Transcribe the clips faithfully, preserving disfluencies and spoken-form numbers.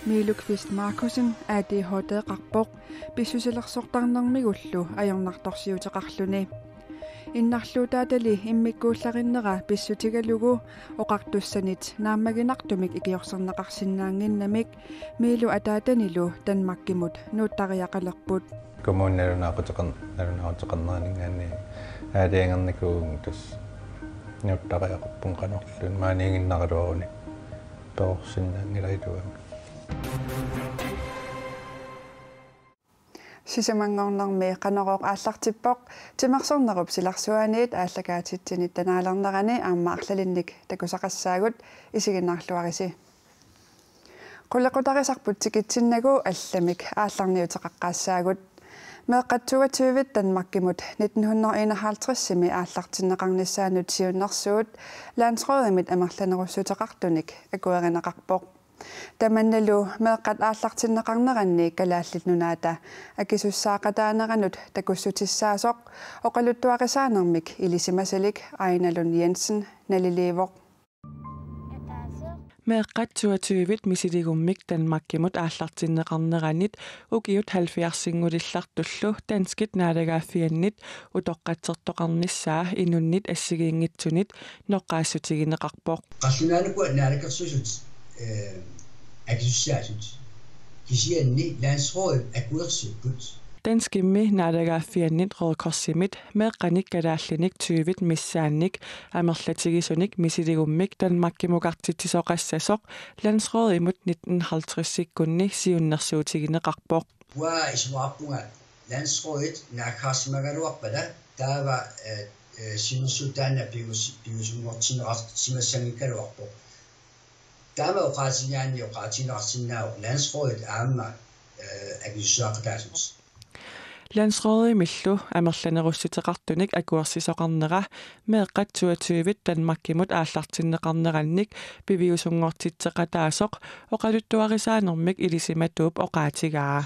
Miilu Kvist Markussen A D H D-qarpoq pissusilersortarnermigullu ajornartorsiuteqarluni. Innarluutaatali immikkuullarinnera pissutigalugu oqartussanit naammaginartumik ikiorserneqarsinnaannginnamik Miilu ataatanilu Danmarkimut nuuttariaqalerput. Kommuni nalunaaquteqar-, nalunaaquteqarneraninngaanniit aalajangernikuuvugut tassa nuuttariaqarpunga qanorluunniit maaniiginnaraluaruni perorsinnaanngilara iluamik. Sisamanngornermi Qanorooq aallartippoq, timersornerup silarsuaniit aallakaatitsinittanaalernerani aamma arlalinnik takusaqassaagut, isiginnaarluarisi. Qulequtarisarput tikitsinnagu allamik aallarniuteqaqqaassaagut. Meeqqat toogtyve Danmarkimut nitten hundrede og enoghalvtreds-imi aallartinneqarnissaannut siunnersuut landsrådimit amerlanerussuteqartunik akuerineqarpoq. Tamannalu meeqqat aallartinneqarneranni Kalaallit Nunaata akisussaaqataaneranut takussutissaasoq oqaluttuarisaanermik ilisimasalik Aina Lund Jensen naliliivoq. Meeqqat toogtyve misiligummik Danmarkimut aallartinneqarneranit ukiut halvfjerdsinnguullartullu danskit naalagaaffiannit utoqqatsertoqarnissaa inunnit assigiinngitsunit noqqaassutigineqarpoq. Qallunaat ukua naalakkersuisut, eh, akisussaasut. Kisianni landsrådip akuersipput. Danskimmi naalagaaffiannit Røde Korsimit meeqqanik kalaallinik tyvit missaannik amerlatigisunik misiligummik Danmarkimukartitsisoqassasoq landsrådimut nitten halvtredsikkunni siunnersuutigineqarpoq. Uanga isumaqarpunga landsrådit naaggaarsimagaluarpata taava, eh, eh, siunnersuut taanna pivius-, piviusunngortinneqarsimassanngikkaluarpoq. Taama oqaatigigaanni oqaatigineqarsinnaavoq landsrådit aamma, eh, akisussaaqataasut. Landsrådimillu amerlanerussuteqartunik akuersisoqarnera meeqqat toogtyve Danmarkimut aallartinneqarnerannik piviusunngortitseqataasoq oqaluttuarisaanermik ilisimatuup oqaatigaa.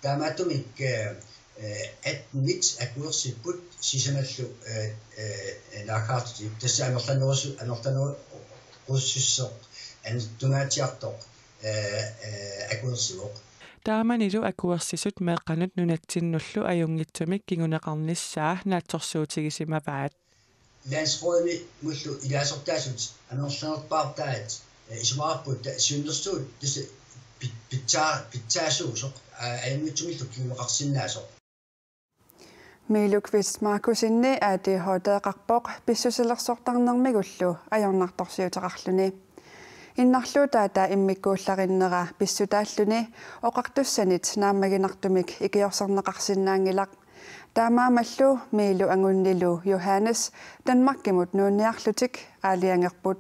Taamaattumik, eh, eh, attenit akuersipput sisamallu, eh, eh, naaggaartutit tassa amerlanerusu-, amerlanerussuseq annertungaatsiartoq, eh, eh, akuersivoq. Taamanilu akuersisut meeqqanut nunatsinnullu ajunngitsumik kinguneqarnissaa naatsorsuutigisimavaat. Landsrådimullu ilaasortaasut amerlanerpaartaat, eh, isumaqarput ta-, siunnersuut tassa pit-, pitsaa-, pitsaasuusoq, aa, ajunngitsumillu kinguneqarsinnaasoq. Miilu Kvist Markussenip A D H D-qarpoq pissusilersortarnermigullu ajornartorsiuteqarluni. Innarluutaata immikkuullarinnera pissutaalluni oqartussanit naammaginartumik ikiorserneqarsinnaanngilaq. Taamaammallu Miilu angunnilu Johannes Danmarkimut nuunniarlutik aalajangerput.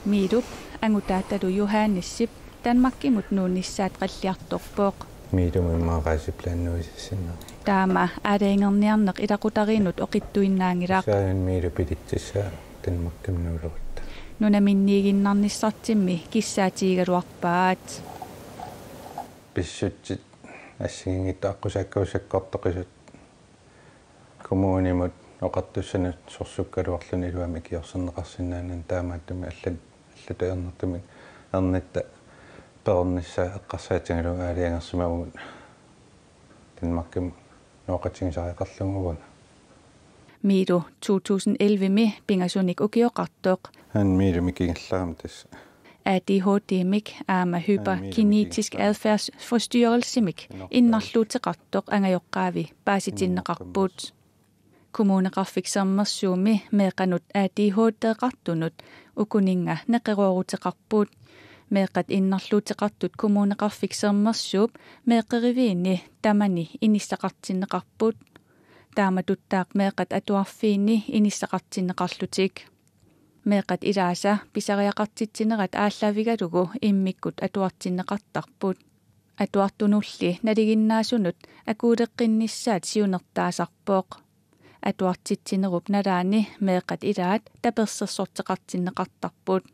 Miilup angutaatalu Johannessip Danmarkimut nuunnissaat qalliartorpoq. Miilumut immaqa rejseplaner nuisissinneq. Taama aalajangerniarneq ilaqutariinnut oqitsuinnaanngilaq. Saanut Miilu bilitsissaa Danmarkimut nuulerutta. Nunaminniiginnarnissartimmi kissaatigigaluarpaat. Pissutsit assigiinngitsut aqqusaakkagut sakkortoqisut kommunimut oqartussanut sorsukkaluarluni iluamik ikiorserneqarsinnaanani taamaattumik allat-, allatut ajornartumik ernitta perornissaa eqqarsaatigalugu aalajangersimavugut Danmarkimut nooqatigisariaqarlugu uanga. Miilu to tusind elleve-mi pingasunik ukioqartoq. Aamma Miilumik kingullermik tassa. A D H D-mik aamma hyperkinetisk adfærdsforstyrrelsemik innarluuteqartoq angajoqqaavi paasitinneqarput. Kommuneqarfik Sermersuumi meeqqanut A D H D-qartunut ukuninnga neqerooruteqarput. Meeqqat innarluuteqartut Kommuneqarfik Sermersuup meeqqeriviini tamani inissaqartinneqarput. Taamatuttaaq meeqqat atuarfiini inissaqartinneqarlutik. Meeqqat ilaasa pisariaqartitsinerat aallaavigalugu immikkut atuartinneqartarput. Atuartunulli nalinginnaasunut akuuleqqinnissaat siunertaasarpoq. Atuartitsinerup nalaani meeqqat ilaat tapersersorteqartinneqartarput.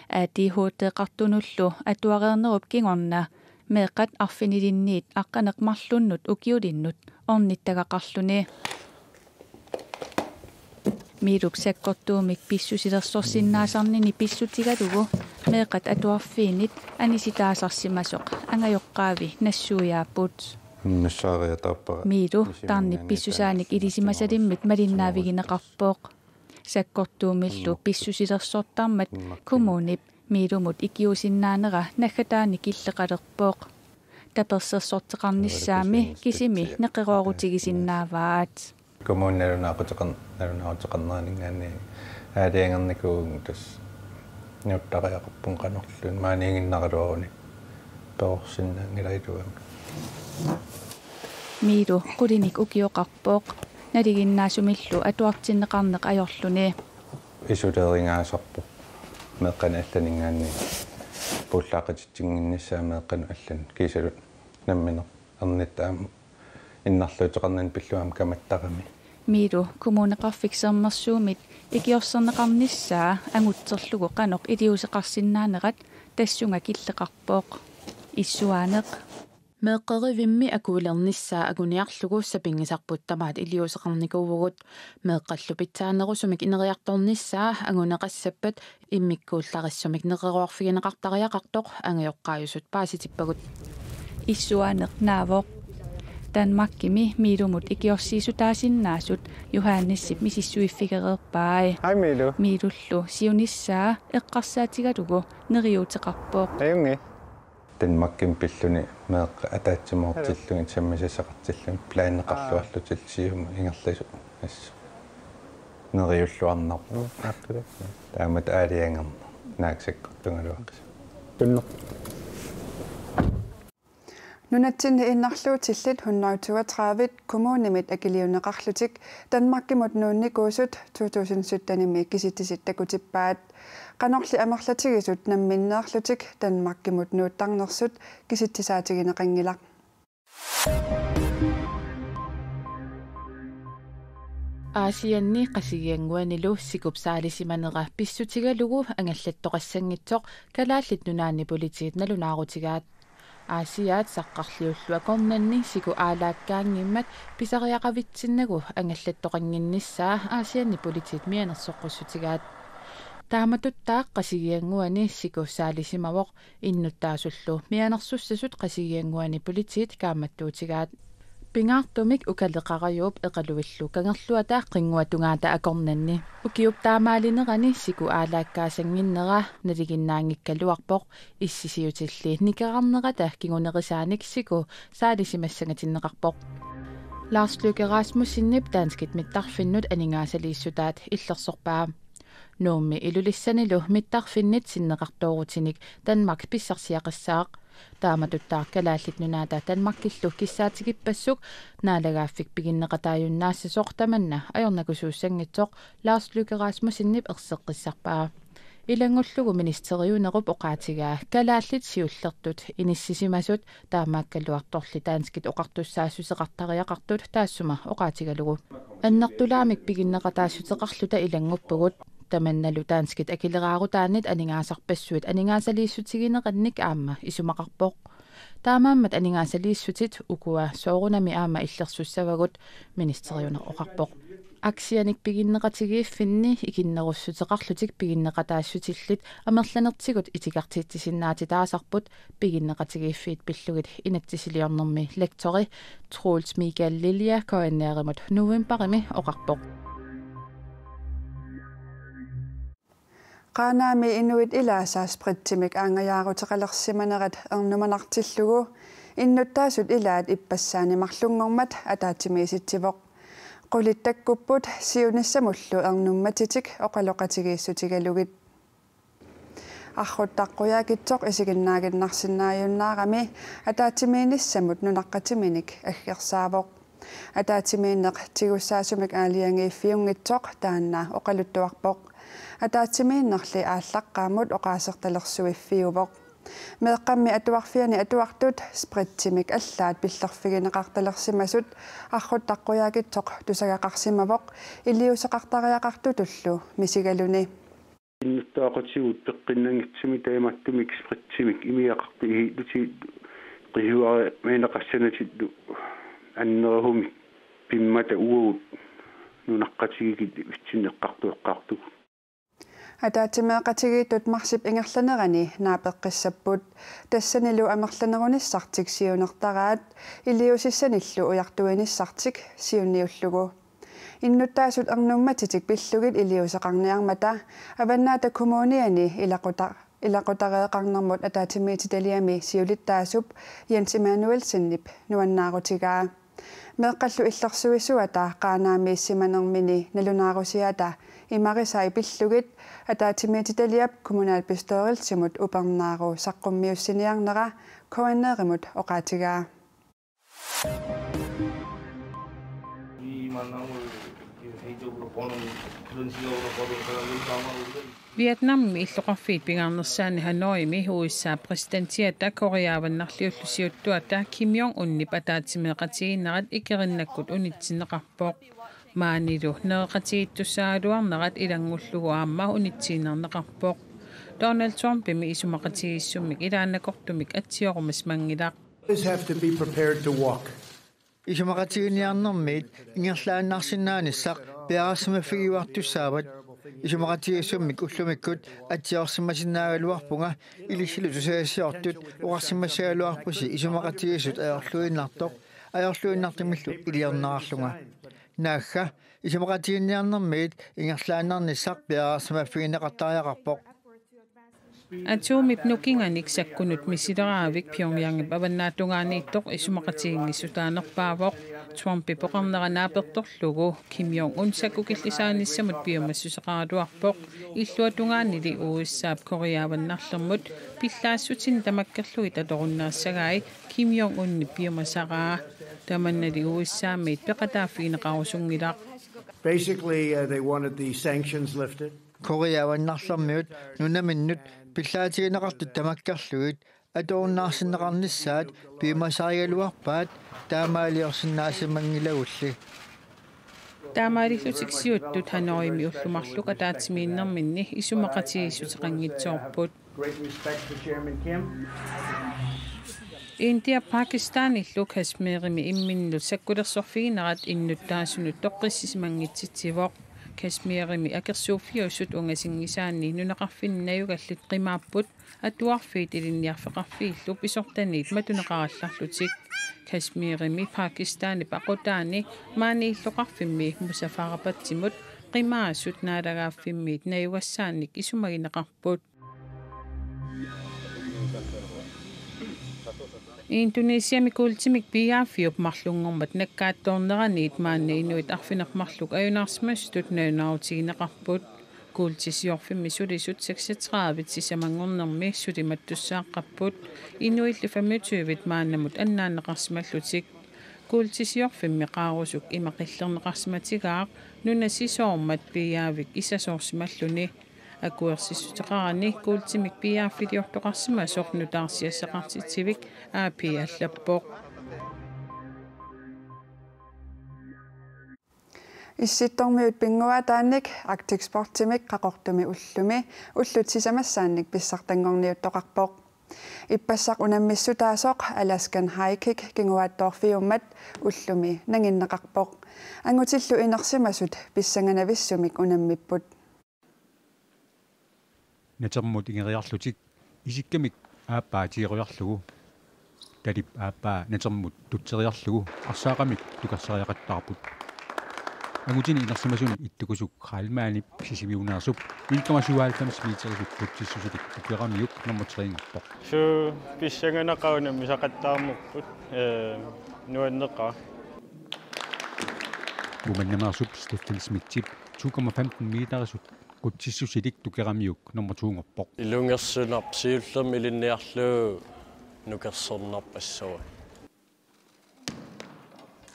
A D H D-qartunullu atuareernerup kingorna meeqqat arfinilinniit aqqaneq-marlunnut ukiulinnut ornittagaqarluni. Miilup sakkortuumik pissusilersorsinnaasarnini pissutigalugu meeqqat atuarfiinnit anisitaasarsimasoq angajoqqaavi nassuiaapput. Nassaariataarpara. Miilu tarnip pissusaanik ilisimasalimmit malinnaavigineqarpoq. Sakkortuumillu pissusilersortarmat kommunip Miilumut ikiuusinnaanera naggataani killeqalerpoq. Tapersersorteqarnissaami kisimi neqeroorutigisinnaavat. Kommuni nalunaaquteqar-, nalunaaquteqarneraninngaanniit aalajangernikuuvugut, tassa nuuttariaqarpunga qanorluunniit maaniiginnaraluarunik perorsinnaanngilara iluamik. Miilu qulinik ukioqarpoq, nalinginnaasumillu atuartinneqarneq ajorluni. Isoleerinngaasarpoq meeqqanik allaninngaanniit puullaaqatitsinnginnissaa meeqqanut allanut kiisalu nammineq ernitta aamma innarluuteqarnani pillugu aamma kamattarami. Miilu Kommuneqarfik Sermersuumit ikiorserneqarnissaa angutserlugu qanoq iliuuseqarsinnaanerat tassunga killeqarpoq. Issuaaneq. Meeqqerivimmi akuulernissaa anguniarlugu sapinngisarput tamaat iliuuseqarnikuuvugut. Meeqqallu pitsaanerusumik ineriartornissaa anguneqassappat immikkuullarissumik neqeroorfigineqartariaqartoq angajoqqaajusut paasitippagut. Issuaaneq naavoq. Danmarkimi Miilumut ikiorsiissutaasinnaasut Johannesip misissuiffigereerpai. Hej Miilu. Miilullu siunissaa eqqarsaatigalugu neriuuteqarpoq. Ajunngilaq. Danmarkimi pilluni meeqqat ataatsimoortillugit sammisassaqartillugit planeqarluarlutillu siumut ingerlasut assut neriulluarnarpoq. Mm, aqqilaq. Taamatut aalajangerneq naak sakkortugaluaqisut. Tunneq. Nunatsinni innarluutillit hundrede toogtredive kommunimit akiliunneqarlutik Danmarkimut nuunnikuusut to tusind syttenimi kisitsisit takutippaat. Qanorli amerlatigisut namminneerlutik Danmarkimut nuuttarnersut kisitsisaatigineqanngilaq. Aasianni Qasigiannguanilu sikup saalisimanera pissutigalugu angallattoqassanngitsoq Kalaallit Nunaanni Politiit nalunaarutigaat. Aasiaat Saqqarliullu akornanni siku aalaakkaanngimmat pisariaqavitsinnagu angallattoqannginnissaa Aasianni Politiit mianersoqqussutigaat. Taamatuttaaq Qasigiannguani siku saalisimavoq, innuttaasullu mianersussasut Qasigiannguani Politiit kaammattuutigaat. Pingaartumik Ukaleqarajuup Eqaluillu Kangerluata qinnguatungaata akornanni ukiup taamaalinerani siku aalaakkaassannginnera nalinginnaanngikkaluarpoq, issisiutilli nikerarnerata kingunerisaanik siku saalisimassangatinneqarpoq. Lars Løkke Rasmussenip danskit mittarfinnut aningaasaliissutaat illersorpaa. Nuummi Ilulissanilu mittarfinnit sinneqartoorutinik Danmark pissarsiaqassaaq. Taamatuttaaq Kalaallit Nunaata Danmarkillu kissaatigippassuit naalagaaffik piginneqataajunnaassasoq tamanna ajornakusuussanngitsoq Lars Løkke Rasmussenip erseqqissarpaa. Ilanngullugu ministeriunerup oqaatigaa kalaallit siullertut inissisimasut taamaakkaluartorli danskit oqartussaassuseqartariaqartut taassuma oqaatigalugu. Annertulaamik piginneqataassuteqarluta ilannguppugut, tamannalu danskit akileraarutaannit aningaasarpassuit aningaasaliissutigineqannik aamma isumaqarpoq. Taamaammat aningaasaliissutit ukua soorunami aamma illersussavagut, ministeriuneq oqarpoq. Aksianik piginneqatigiiffinni ikinnerussuteqarlutik piginneqataassutillit amerlanertigut itigartitsisinnaatitaasarput piginneqatigiiffiit pillugit inatsisiliornermi lektori Troels Michael Lilja K N R-imut novembarimi oqarpoq. Qaanaami inuit ilaasa spritsimik aangajaaruteqalersimanerat ernumanartillugu innuttaasut ilaat ippassaani marlunngormat ataatsimiisitsivoq. Qulit takkupput siunissamullu ernummatitik oqaloqatigiissutigalugit. Arruttaq Qujaukitsoq isiginnaaginnarsinnaajunnaarami ataatsimiinnissamut nunaqqatiminik aggersaavoq. Ataatsimiinneq tigussaasumik aalajangiiffiunngitsoq taanna oqaluttuarpoq. Ataatsimiinnerli aallaqqaammut oqaasertalersuiffiuvoq. Meeqqammi atuarfiani atuartut spritsimik allaat pillerfigineqartalersimasut Arruttaq Qujaukitsoq tusagaqarsimavoq iliuuseqartariaqartutullu misigaluni. Innuttaaqatigut peqqinnanngitsumik taamaattumik spritsimik imiaqartut ihiillutigit qisuarineqassanatillu annerusumik pimmata uagut nunaqqatigiit itsinneqqartueqqaartugut. Ataatsimeeqatigiittut marsip ingerlanerani naapeqqissapput. Tassanilu amerlanerunissartik siunertaraat, iliuusissanillu ujartuinissartik siunniullugu. Innuttaasut ernummatitik pillugit iliuuseqarniarmata Avannaata Kommuniani ilaquta-, ilaqutareeqarnermut ataatsimiititaliami siulittaasup Jens Emanuelsenip nuannaarutigaa. Meeqqallu illersuisuata Qaanaamiissimanermini nalunaarusiata imarisai pillugit ataatsimiititaliap kommunalbestyrelsimut upernaaru saqqummiussiniarnera K N R-imut oqaatigaa. Vietnamimi illoqarfiit pingaarnersaanni Hanoimi U S A-p præsidentiata Korea Avannarliullu siuttuata Kim Jong-unip ataatsimeeqatigiinnerat ikerinnakkut unitsinneqarpoq. Maanilu nereqatigiittussaagaluarnerat ilanngullugu aamma unitsiinnarneqarpoq. Donald Trumpimi isumaqatigiissummik ilaannakortumik atsiorumasmanngilaq. Always have to be prepared to walk. Isumaqatigiinniarnermiit ingerlaannarsinnaanissaq piareersimaffigiuartussaavat. Isumaqatigiissummik ullumikkut atsiorsimasinnaagaluarpunga, ilissilu tusagassiortut oqarsimassagaluarpusi isumaqatigiissut ajorluinnartoq, ajorluinnartumillu iliornerarlunga. Naagga, isumaqatigiinniarnermiit ingerlaannarnissaq piareersimaffigineqartariaqarpoq. Atomip nukinganik sakkunut misileraavik Pyongyangip avannaatungaaniittoq isumaqatigiinngissutaanerpaavoq. Trumpip oqarnera naapertorlugu Kim Jong-un sakkukillisaanissamut piumassuseqaraluarpoq. Illuatungaanili U S A-p Korea Avannarlermut pillaassutinik tamakkerlugit atorunnaassagaat Kim Jong-unip piumasaraa. Tamannali U S A-miit peqataaffigineqarusunngilaq. Basically, uh, they wanted the sanctions lifted. Korea Avannarlermiut nunaminnut pillaatigineqartut tamakkerlugit atorunnaarsinneqarnissaat piumasarigaluarpaat, taamaaliorsinnaasimanngilagut-li. Taamaalillutik siuttut Hanoimi ullut marluk ataatsimiinnerminni isumaqatigiissuteqanngitsoorput. Great respect for Chairman Kim. India Pakistanillu Kashmirimi imminnut sakkulersorfiginerat innuttaasunut toqqissisimanngittitsivoq. Kashmirimi akersuuffiusut ungasinngisaanni nunaqarfinni najugallit qimaapput, atuarfiit ilinniarfeqarfiillu pisortaniit matuneqarallarlutik. Kashmirimi Pakistanip aqutaani maani illoqarfimmi Muzaffarabadimut qimaasut naalagaaffimmiit najugassaannik isumagineqarput. Indonesiami kuultimik piiaaffiup marlunngormat nakkaattoorneraniit maanna inuit arfineq-marluk ajunaarsimasutut nalunaarutigineqarput. Kuultisiorfimmi sulisut seksogtredive sisamanngornermi suli mattussaaqqapput. Inuilli femogtyve maannamut annaanneqarsimallutik. Kuultisiorfimmi qaarusuk ima qillerneqarsimatigaaq nunap sisoormat piiaavik isasoorsimalluni. Akuersissuteqarani kuultimik piiaaffiliortoqarsimasoq nutaarsiassaqartitsivik A P allappoq. Issittormiut pinnguaataannik Arctic Sportimik Qaqortumi ullumi ullut sisamassaannik pissartanngorniuttoqarpoq. Ippassaq unammissutaasoq Alaskan High Kick kinguaattoorfiummat ullumi nanginneqarpoq. Angutillu inersimasut pissanganavissumik unammipput. Natermut ingeriarlutik isikkamik aappaa tigoriarlugu, talip aappaa natermut tutseriarlugu arsaaqamik tukarsariaqattaarput. Angutini inersimasuni ittukusuk Heilmannip Sisimiuneersup en komma syvoghalvfems meterisut qutsissusilik tukeramiuk nummer tre-nngorpoq. Suu, pissanganaq unammisaqattaarnerput, ee, nuanneqaaq. Uumannameersup Steffen Schmidtip to komma femten meterisut qutsissusilik tukeramiuk nummer to-nngorpoq. Ilungersunarpoq, siullermik ilinniarlugu nukersornarpoq assavai.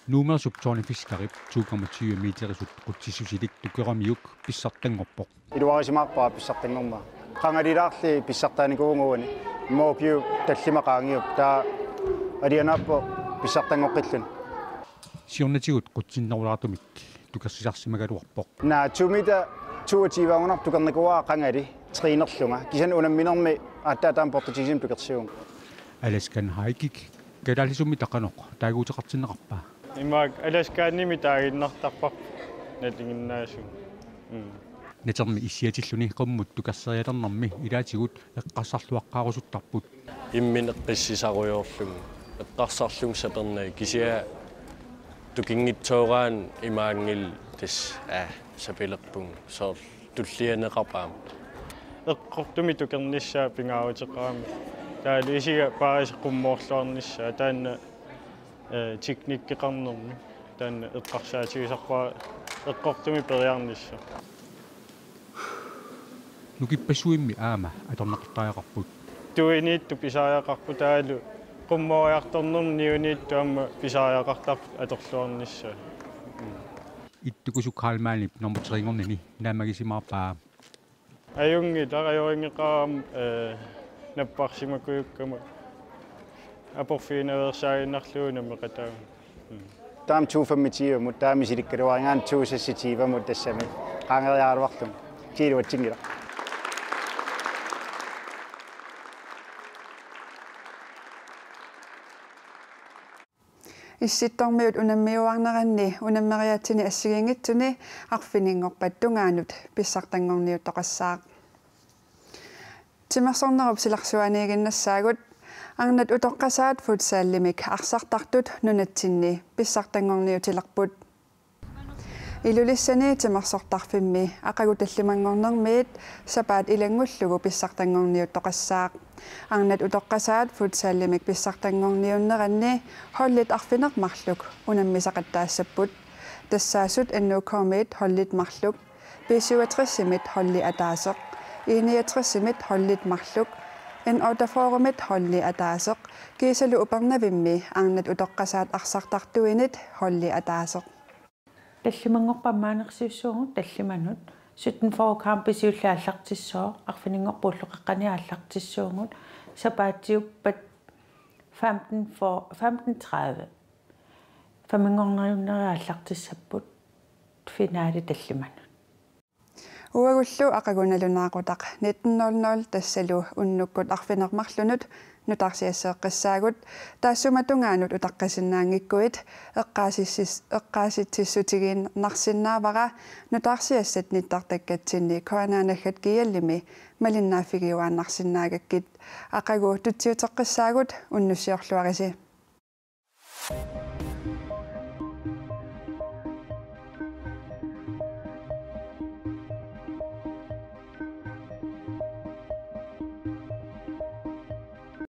Nuumeersup Tony Fiskerip to komma tyve meterisut qutsissusilik tukeramiuk pissartanngorpoq. Iluarisimaarpara pissartanngormat. Qangalilaarli pissartaanikuuvunga uani. Immaqa ukiut tallimat qaangiupput, taava alianaappoq pissartanngoqqilluni. Siornatigut qutsinnerulaartumik tukersisarsimagaluarpoq. Naa, to meter toogtyve-angunagu tukernikuuara qangali trænerlunga. Kisianni unamminermi aatsaat taama portutigisumik tukersivunga. Alaskan High Kick kalaallisummi qanoq taaguuteqartinneqarpa? Imaak Alaskanimi taaginnartarparput. Nalinginnaasumik. Mm. Natermi issiatilluni qummut tukerserialernermi ilaatigut eqqarsarluaqqaarusuttarput. Imminut eqqissisarujoorlugu eqqarsarlunga sapernai kisianni tukinngitsooraanni imaanngilaq tassa, aa, sapilerpunga soorlu tullianeqarpoq aamma. Eqqortumik tukernissaa pingaaruteqarami. Taavalu isiga paarisi qummoorluarnissaa taanna, eh, teknikkeqarnermi. Taanna eqqarsaatigisarpara eqqortumik periarnissaq. Nukippassuimmi aamma atorneqartariaqarput. Tuiniittut pisariaqarput taavalu qummooriartornermi niuniittut aamma pisariaqartarput atorluarnissaa. Ittukusuk Karl Malmip nummer tre-nngornini naammagisimaarpaa. Ajunngilaq, ajorinngeqarama, eh, napparsimakujukkama aporfigineqareersaaginnarlugu nammineqataamik. Mm. Taama to femogtyve-mut, taama misilikkaluarigaanni to seksogtyve-mut tassami qaangeriaraluarlugu. Kiiluatsinngilaq. Issittormiut unammiuarneranni unammeriaatsini assigiinngitsuni arfininngorpat tungaanut pissartanngorniuttoqassaaq. Timersornerup silarsuaniiginnassaagut arnat utoqqasaat futsalimik arsartartut nunatsinni pissartanngorniutilerput. Ilulissani timersortarfimmi aqagu tallimanngornermiit sapaat ilanngullugu pissartanngorniuttoqassaaq. Arnat utoqqasaat futsalimik pissartanngorniunneranni holdit arfineq-marluk unammisaqattaassapput. Tassaasut N O K-miit holdit marluk, B syvogtres-imit holdi ataaseq, I niogtres-imit holdit marluk, N otteogfyrre-mit holdi ataaseq, kiisalu Upernavimmi arnat utoqqasaat arsartartuinit holdi ataaseq. Tallimanngorpat ammaanersiussuugut tallimanut, sytten fyrre kampi siulleq aallartissooq, arfininngorpat ulloqeqqani aallartissaagut, sapaatiuppat femten fyrre, femten tredive. Femminngorniunnerit aallartissapput, finale tallimanut. Uagullu aqagu nalunaaqutaq nitten nul nul tassalu unnukkut arfineq-marlunut nutaarsiasseeqqissaagut, taassuma tungaanut utaqqissinnaanngikkuit eqqaasissis-, eqqaasitsissutigiinnarsinnaavara nutaarsiassat nittartakkatsinni K N R naggat G L-imi malinnaaffigiuaannarsinnaagakkit. Aqagu tutsiuteqqissaagut, unnussiorluarisi.